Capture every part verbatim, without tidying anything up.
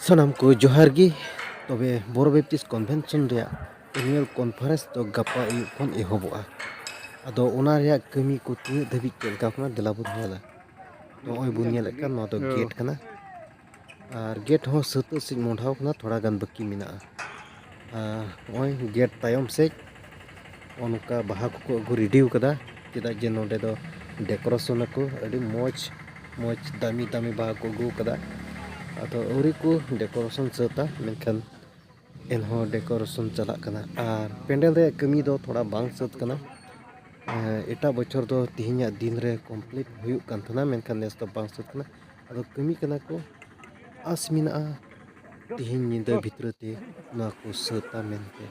ᱥᱟᱱᱟᱢ ᱠᱚ ᱡᱚᱦᱟᱨ ᱜᱮ᱾ ᱛᱚᱵᱮ ᱵᱳᱨᱳ ᱵᱮᱯᱴᱤᱥᱴ ᱠᱚᱱᱵᱷᱮᱱᱥᱚᱱ ᱨᱮᱭᱟᱜ ᱮᱱᱩᱭᱟᱞ ᱠᱚᱱᱯᱷᱟᱨᱮᱱᱥ ᱫᱚ ᱜᱟᱯᱟ ᱟᱹᱭᱩᱵ ᱠᱷᱚᱱ ᱮᱦᱚᱵᱚᱜᱼᱟ᱾ ᱟᱫᱚ ᱚᱱᱟ ᱨᱮᱭᱟᱜ ᱠᱟᱹᱢᱤ ᱠᱚ ᱛᱤᱱᱟᱹᱜ ᱫᱷᱟᱹᱵᱤᱡ ᱪᱮᱫ ᱞᱮᱠᱟ ᱠᱟᱱᱟ, ᱫᱮᱞᱟ ᱵᱚᱱ ᱧᱮᱞᱟ᱾ ᱱᱚᱜᱼᱚᱭ ᱵᱚᱱ ᱧᱮᱞᱮᱫ ᱠᱟᱱ, ᱱᱚᱣᱟ ᱫᱚ ᱜᱮᱴ ᱠᱟᱱᱟ᱾ ᱟᱨ ᱜᱮᱴ ᱦᱚᱸ ᱥᱟᱹᱛᱟᱹᱜ ᱥᱮᱫ ᱢᱚᱦᱰᱟᱣ ᱠᱟᱱᱟ, ᱛᱷᱚᱲᱟ ᱜᱟᱱ ᱵᱟᱹᱠᱤ ᱢᱮᱱᱟᱜᱼᱟ᱾ ᱟᱨ ᱱᱚᱜᱼᱚᱭ ᱜᱮᱴ ᱛᱟᱭᱚᱢ ᱥᱮᱫ ᱱᱚᱜᱼᱚ ᱱᱚᱝᱠᱟ ᱵᱟᱦᱟ ᱠᱚᱠᱚ ᱟᱹᱜᱩ ᱨᱮᱰᱤ ᱟᱠᱟᱫᱟ, ᱪᱮᱫᱟᱜ ᱡᱮ ᱱᱚᱰᱮ ᱫᱚ ᱰᱮᱠᱳᱨᱮᱥᱚᱱ ᱟᱠᱚ᱾ ᱟᱹᱰᱤ ᱢᱚᱡᱽ ᱢᱚᱡᱽ ᱫᱟᱢᱤ ᱫᱟᱢᱤ ᱵᱟᱦᱟ ᱠᱚ ᱟᱹᱜᱩ ᱟᱠᱟᱫᱟ᱾ ᱟᱫᱚ ᱟᱹᱣᱨᱤ ᱠᱚ ᱰᱮᱠᱳᱨᱮᱥᱚᱱ ᱥᱟᱹᱛᱟ, ᱢᱮᱱᱠᱷᱟᱱ ᱮᱱᱦᱚᱸ ᱰᱮᱠᱳᱨᱮᱥᱚᱱ ᱪᱟᱞᱟᱜ ᱠᱟᱱᱟ᱾ ᱟᱨ ᱯᱮᱱᱰᱮᱞ ᱨᱮᱭᱟᱜ ᱠᱟᱹᱢᱤ ᱫᱚ ᱛᱷᱚᱲᱟ ᱵᱟᱝ ᱥᱟᱹᱛ ᱠᱟᱱᱟ᱾ ᱮᱸ, ᱮᱴᱟᱜ ᱵᱚᱪᱷᱚᱨ ᱫᱚ ᱛᱮᱦᱮᱧᱟᱜ ᱫᱤᱱ ᱨᱮ ᱠᱚᱢᱯᱞᱤᱴ ᱦᱩᱭᱩᱜ ᱠᱟᱱ ᱛᱟᱦᱮᱱᱟ, ᱢᱮᱱᱠᱷᱟᱱ ᱱᱮᱥ ᱫᱚ ᱵᱟᱝ ᱥᱟᱹᱛ ᱠᱟᱱᱟ᱾ ᱟᱫᱚ ᱠᱟᱹᱢᱤ ᱠᱟᱱᱟ ᱠᱚ, ᱟᱥ ᱢᱮᱱᱟᱜᱼᱟ ᱛᱮᱦᱮᱧ ᱧᱤᱫᱟᱹ ᱵᱷᱤᱛᱨᱤ ᱛᱮ ᱱᱚᱣᱟ ᱠᱚ ᱥᱟᱹᱛᱟ ᱢᱮᱱᱛᱮ᱾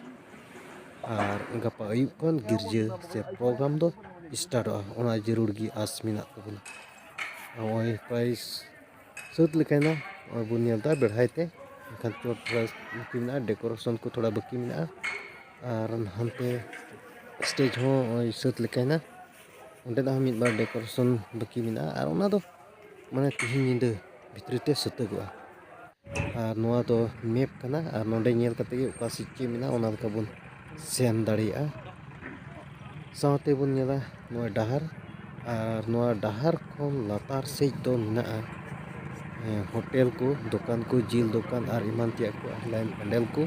ᱟᱨ ᱜᱟᱯᱟ ᱟᱹᱭᱩᱵ ᱠᱷᱚᱱ ᱜᱤᱨᱡᱟᱹ ᱥᱮ ᱯᱨᱳᱜᱨᱟᱢ ᱫᱚ ᱥᱴᱟᱨᱴᱚᱜᱼᱟ, ᱚᱱᱟ ᱡᱟᱹᱨᱩᱲ ᱜᱮ ᱟᱥ ᱢᱮᱱᱟᱜ ᱛᱟᱵᱚᱱᱟ᱾ ᱱᱚᱜᱼᱚᱭ ᱯᱨᱟᱭ ᱥᱟᱹᱛ ᱞᱮᱠᱟᱭᱱᱟ, ᱱᱚᱜᱼᱚᱭ ᱵᱚᱱ ᱧᱮᱞ ᱮᱫᱟ ᱵᱮᱲᱦᱟᱭ ᱛᱮ, ᱮᱱᱠᱷᱟᱱ ᱪᱚᱴ ᱛᱷᱚᱲᱟ ᱵᱟᱹᱠᱤ ᱢᱮᱱᱟᱜᱼᱟ, ᱰᱮᱠᱳᱨᱮᱥᱚᱱ ᱠᱚ ᱛᱷᱚᱲᱟ ᱵᱟᱹᱠᱤ ᱢᱮᱱᱟᱜᱼᱟ᱾ ᱟᱨ ᱦᱟᱱᱛᱮ ᱥᱴᱮᱡᱽ ᱦᱚᱸ ᱱᱚᱜᱼᱚᱭ ᱥᱟᱹᱛ ᱞᱮᱠᱟᱭᱱᱟ, ᱚᱸᱰᱮᱱᱟᱜ ᱦᱚᱸ ᱢᱤᱫ ᱵᱟᱨ ᱰᱮᱠᱳᱨᱮᱥᱚᱱ ᱵᱟᱹᱠᱤ ᱢᱮᱱᱟᱜᱼᱟ᱾ ᱟᱨ ᱚᱱᱟ ᱫᱚ ᱢᱟᱱᱮ ᱛᱤᱦᱤᱧ ᱧᱤᱫᱟᱹ ᱵᱷᱤᱛᱨᱤ ᱛᱮ ᱥᱟᱹᱛᱟᱹᱜᱚᱜᱼᱟ᱾ ᱟᱨ ᱱᱚᱣᱟ ᱫᱚ ᱢᱮᱯ ᱠᱟᱱᱟ, ᱟᱨ ᱱᱚᱰᱮ ᱧᱮᱞ ᱠᱟᱛᱮ ᱜᱮ ᱚᱠᱟ ᱥᱮᱫ ᱪᱮᱫ ᱢᱮᱱᱟᱜᱼᱟ, ᱚᱱᱟ ᱞᱮᱠᱟ ᱵᱚᱱ ᱥᱮᱱ ᱫᱟᱲᱮᱭᱟᱜᱼᱟ᱾ ᱥᱟᱶᱛᱮ ᱵᱚᱱ ᱧᱮᱞᱟ ᱱᱚᱣᱟ ᱰᱟᱦᱟᱨ, ᱟᱨ ᱱᱚᱣᱟ ᱰᱟᱦᱟᱨ ᱠᱷᱚᱱ ᱞᱟᱛᱟᱨ ᱥᱮᱫ ᱫᱚ ᱢᱮᱱᱟᱜᱼᱟ, ᱮᱸ, ᱦᱳᱴᱮᱞ ᱠᱚ, ᱫᱚᱠᱟᱱ ᱠᱚ, ᱡᱤᱞ ᱫᱚᱠᱟᱱ ᱟᱨ ᱮᱢᱟᱱ ᱛᱮᱭᱟᱜ ᱠᱚ, ᱟᱨ ᱞᱟᱭᱤᱱ ᱯᱮᱱᱰᱮᱞ ᱠᱚ᱾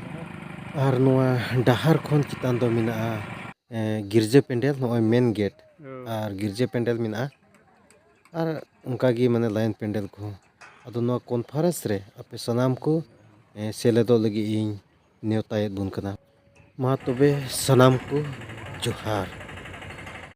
ᱟᱨ ᱱᱚᱣᱟ ᱰᱟᱦᱟᱨ ᱠᱷᱚᱱ ᱪᱮᱛᱟᱱ ᱫᱚ ᱢᱮᱱᱟᱜᱼᱟ, ᱮᱸ, ᱜᱤᱨᱡᱟᱹ ᱯᱮᱱᱰᱮᱞ, ᱱᱚᱜᱼᱚᱭ ᱢᱮᱱ ᱜᱮᱴ, ᱟᱨ ᱜᱤᱨᱡᱟᱹ ᱯᱮᱱᱰᱮᱞ ᱢᱮᱱᱟᱜᱼᱟ᱾ ᱟᱨ ᱚᱱᱠᱟ ᱜᱮ ᱢᱟᱱᱮ ᱞᱟᱭᱤᱱ ᱯᱮᱱᱰᱮᱞ ᱠᱚᱦᱚᱸ᱾ ᱟᱫᱚ ᱱᱚᱣᱟ ᱠᱚᱱᱯᱷᱟᱨᱮᱱᱥ ᱨᱮ ᱟᱯᱮ ᱥᱟᱱᱟᱢ ᱠᱚ, ᱮᱸ, ᱥᱮᱞᱮᱫᱚᱜ ᱞᱟᱹᱜᱤᱫ ᱤᱧ ᱱᱮᱣᱛᱟᱭᱮᱫ ᱵᱚᱱ ᱠᱟᱱᱟ᱾ ᱢᱟ ᱛᱚᱵᱮ ᱥᱟᱱᱟᱢ ᱠᱚ ᱡᱚᱦᱟᱨ᱾